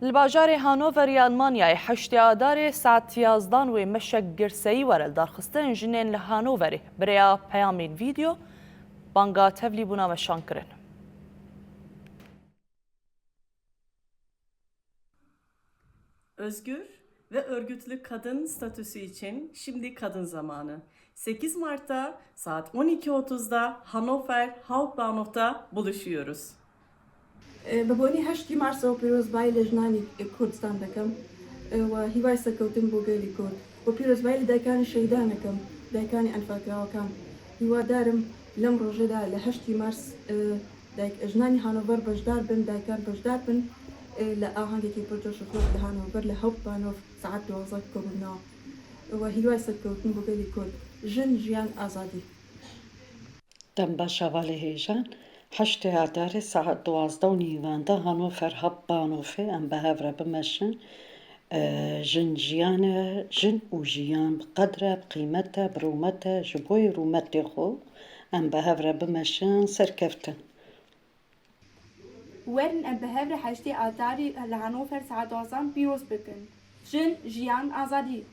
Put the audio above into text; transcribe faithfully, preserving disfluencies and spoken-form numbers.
Li bajarê Hanover ya Almanyayê heştê Adarê saet yazdan wê meşek girseyî were li darxistin jinên li Hanoverê. Bi rêya peyamên vîdeo banga tevlîbûna meşan kirin. Özgür ve örgütlü kadın statüsü için şimdi kadın zamanı. Sekiz Mart'ta saat on iki otuzda Hannover Hauptbahnhof'ta buluşuyoruz. Bi bonî heştî Marsa û pîrozbayî li jinanî Kurdistan dikim û hîvayê serkewtin bo gelî Kurd û pîrozbayî li daykanî şehîdan dikim, daykanî enfalkirawakan. Hîwadar im lem rojê de li heştî Mars dayk, jinanî Hanover beşdar bin, daykan beşdar bin li ahangekî pir coş û xweş li Hanover li Hauptbahnhof saet duwazdeh bikevin nav. We hîvayê serkewtin bo gelî Kurd. Jin, jiyan, azadî. Dem baş hevalê hêjan, heştê Adarê saet duwazdeh û nîvan de Hanover Hauptbahnhofê em bi hev re bimeşin. E, jin jiyan e, jin û jiyan bi qedr e, bi qîmet e, bi rûmet e, ji bo yê rûmetê xwe em bi hev re bimeşin serkeftin. Werin em bi hev re heştê Adarê li Hanover saet duwazdeh pîroz bikin. Jin, jiyan, azadî.